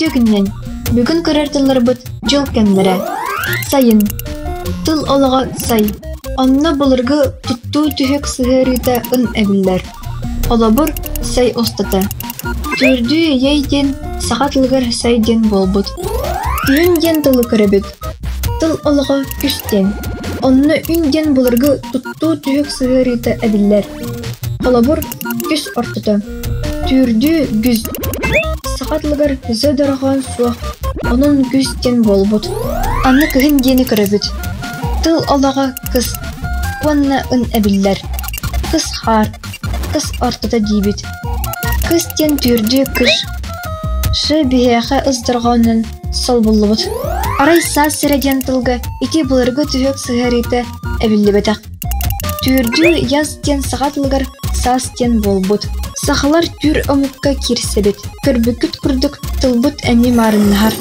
Үтүө күнүнэн! Бүгүн көрөр тылларбыт дьыл кэмнэрэ. Сайын. Тыл олоҕо сай. Онно былыргы туттуу түһүк сыһыарыыта ын эбиллэр. Холобур, сай устата. Түүрдүү ей диэн саха тылыгар сай диэн буолбут. Күһүн диэн тылы көрөбүт. Тыл олоҕо үс диэн. Онно үн диэн былыргы туттуу түһүк сыһыарыыта эбиллэр. Холобур, үс ортото. Түүрдүү гүз. Саха тылыгар зө дорҕоон суох, онон гүз диэн буолбут. Аны кыһын диэни көрөбүт. Тыл олоҕо кыс уонна ын эбиллэр. Кыс хаар, кыс ортото диибит. Кыс диэн түүрдүү кыш. Шы биһиэхэ ыс дорҕоонунан солбуллубут. Арай саас сирэ диэн тылга ити былыргы түһүк сыһыарыыта эбиллибэтэх. Түүрдүү яс диэн саха тылыгар саас диэн буолбут. Сахалар түүр омукка киирсэбит. Көрбүккүт курдук тылбыт эмиэ маарыннаһар.